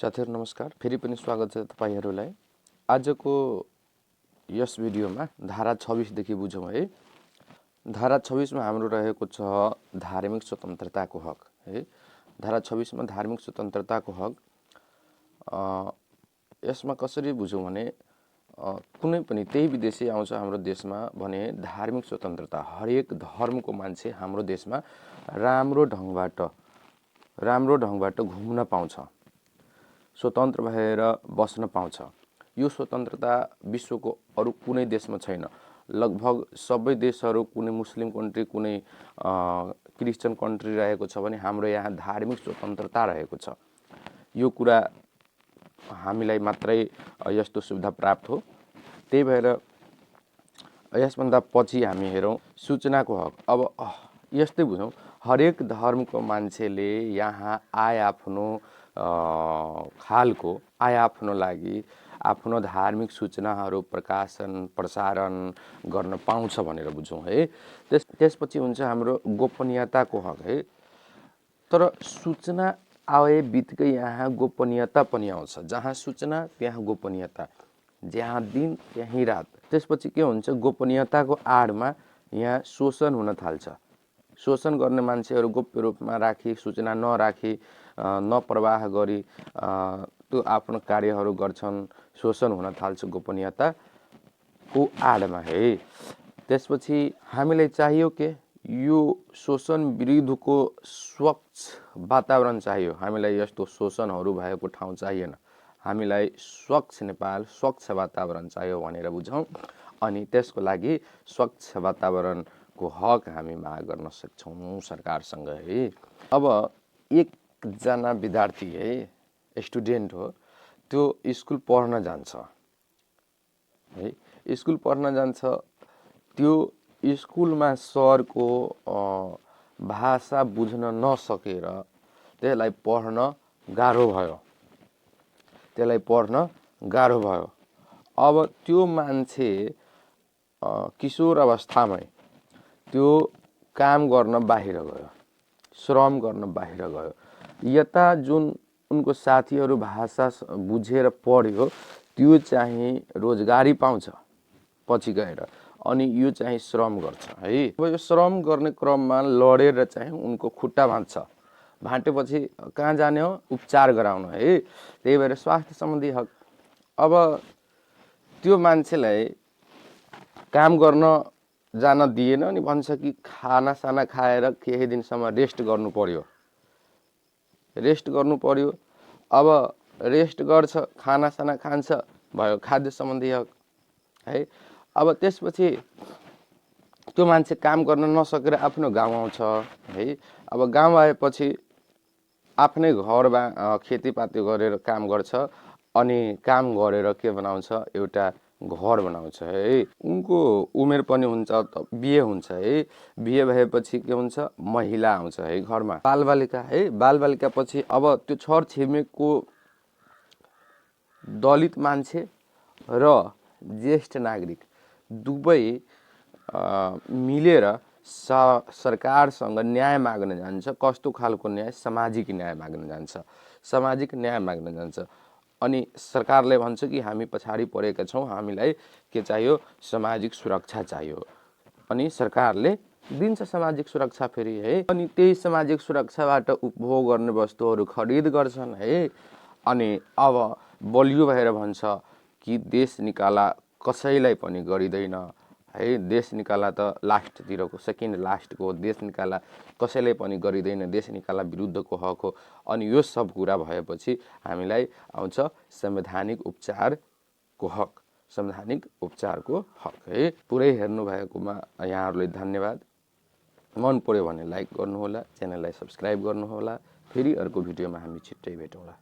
साथीहरु नमस्कार। फेरि पनि स्वागत छ तपाईहरुलाई। आजको यस भिडियोमा धारा 26 देखि बुझौं है। धारा 26 मा हाम्रो रहेको छ धार्मिक स्वतन्त्रताको हक है। धारा 26 मा धार्मिक स्वतन्त्रताको हक यसमा कसरी बुझौं भने कुनै पनि त्यही विदेशी आउँछ हाम्रो देशमा भने धार्मिक स्वतन्त्रता हरेक धर्मको मान्छे हाम्रो देशमा राम्रो ढंगबाट घुम्न पाउँछ, स्वतन्त्र भएर बस्न पाउँछ। यो स्वतन्त्रता विश्वको अरु कुनै देशमा छैन। लगभग सबै देशहरु कुनै मुस्लिम कन्ट्री कुनै क्रिश्चियन कन्ट्री रहेको छ भने हाम्रो यहाँ धार्मिक स्वतन्त्रता रहेको छ। यो कुरा हामीलाई मात्रै यस्तो सुविधा प्राप्त हो। त्यही भएर यसभन्दा पछि हामी हेरौं सूचनाको हक। अब यस्तै बुझौं हरेक धर्मको मान्छेले यहाँ आफ्नो खालको आफ्नो लागि आफ्नो धार्मिक सूचनाहरू प्रकाशन प्रसारण गर्न पाउँछ भनेर बुझौं है। त्यसपछि हुन्छ हाम्रो गोपनीयताको हक है। तर सूचना आए बित्तिकै यहाँ गोपनीयता पनि आउँछ। जहाँ सूचना त्यहाँ गोपनीयता, जहाँ दिन त्यही रात। त्यसपछि के हुन्छ गोपनीयताको आडमा यहाँ शोषण हुन थाल्छ। शोषण गर्ने मान्छेहरू गोप्य रूपमा राखी सूचना नराखी नप्रवाह गरी त्यो आफ्नो कार्यहरू गर्छन्। शोषण हुन थाल्छ गोपनीयताको आडमा है। त्यसपछि हामीलाई चाहियो के यो शोषण विरुद्धको स्वच्छ वातावरण चाहियो। हामीलाई यस्तो शोषणहरू भएको ठाउँ चाहिएन। हामीलाई स्वच्छ नेपाल, स्वच्छ वातावरण चाहियो भनेर बुझौं। अनि त्यसको लागि स्वच्छ वातावरणको हक हामी माग गर्न सक्छौं सरकारसँग है। अब एकजना विद्यार्थी है, स्टुडेन्ट हो, त्यो स्कुल पढ्न जान्छ है। स्कुल पढ्न जान्छ, त्यो स्कुलमा सरको भाषा बुझ्न नसकेर त्यसलाई पढ्न गाह्रो भयो। अब त्यो मान्छे किशोर अवस्थामै त्यो काम गर्न बाहिर गयो, श्रम गर्न बाहिर गयो। यता जुन उनको साथीहरू भाषा बुझेर पढ्यो त्यो चाहिँ रोजगारी पाउँछ पछि गएर, अनि यो चाहिँ श्रम गर्छ है। अब यो श्रम गर्ने क्रममा लडेर चाहिँ उनको खुट्टा भाँच्छ। भाँटेपछि कहाँ जाने हो? उपचार गराउन है। त्यही भएर स्वास्थ्य सम्बन्धी हक। अब त्यो मान्छेलाई काम गर्न जान दिएन अनि भन्छ कि खाना साना खाएर केही दिनसम्म रेस्ट गर्नु पर्यो। अब रेस्ट गर्छ, खाना साना खान्छ, भयो खाद्य सम्बन्धी हक है। अब त्यसपछि त्यो मान्छे काम गर्न नसकेर आफ्नो गाउँ आउँछ है। अब गाउँ आएपछि आफ्नै घरमा खेतीपाती गरेर काम गर्छ अनि काम गरेर के बनाउँछ? एउटा घर बनाउँछ है। उनको उमेर पनि हुन्छ, बिहे हुन्छ है। बिहे भएपछि के हुन्छ? महिला आउँछ है घरमा, बालबालिका है। बालबालिका पछि अब त्यो छर छिमेकको दलित मान्छे र ज्येष्ठ नागरिक दुवै मिलेर सरकारसँग न्याय माग्न जान्छ। कस्तो खालको न्याय? सामाजिक न्याय माग्न जान्छ। सामाजिक न्याय माग्न जान्छ अनि सरकारले भन्छ कि हामी पछाडी परेका छौं, हामीलाई के चाहियो? सामाजिक सुरक्षा चाहियो। अनि सरकारले दिन्छ सामाजिक सुरक्षा फेरि है। अनि त्यही सामाजिक सुरक्षाबाट उपभोग गर्ने वस्तुहरू खरिद गर्छन् है। अनि अब बलियो भएर भन्छ कि देश निकाला कसैलाई पनि गरिदैन है। देश निकाला त लास्टतिरको सेकेन्ड लास्टको देश निकाला कसैलाई पनि गरिदैन। देश निकाला विरुद्धको हक हो। अनि यो सब कुरा भएपछि हामीलाई आउँछ संवैधानिक उपचारको हक। संवैधानिक उपचारको हक है। पुरै हेर्नु भएकोमा यहाँहरुलाई धन्यवाद। मन पर्यो भने लाइक गर्नुहोला, च्यानललाई सब्स्क्राइब गर्नुहोला। फेरि अर्को भिडियोमा हामी छिट्टै भेटौँला।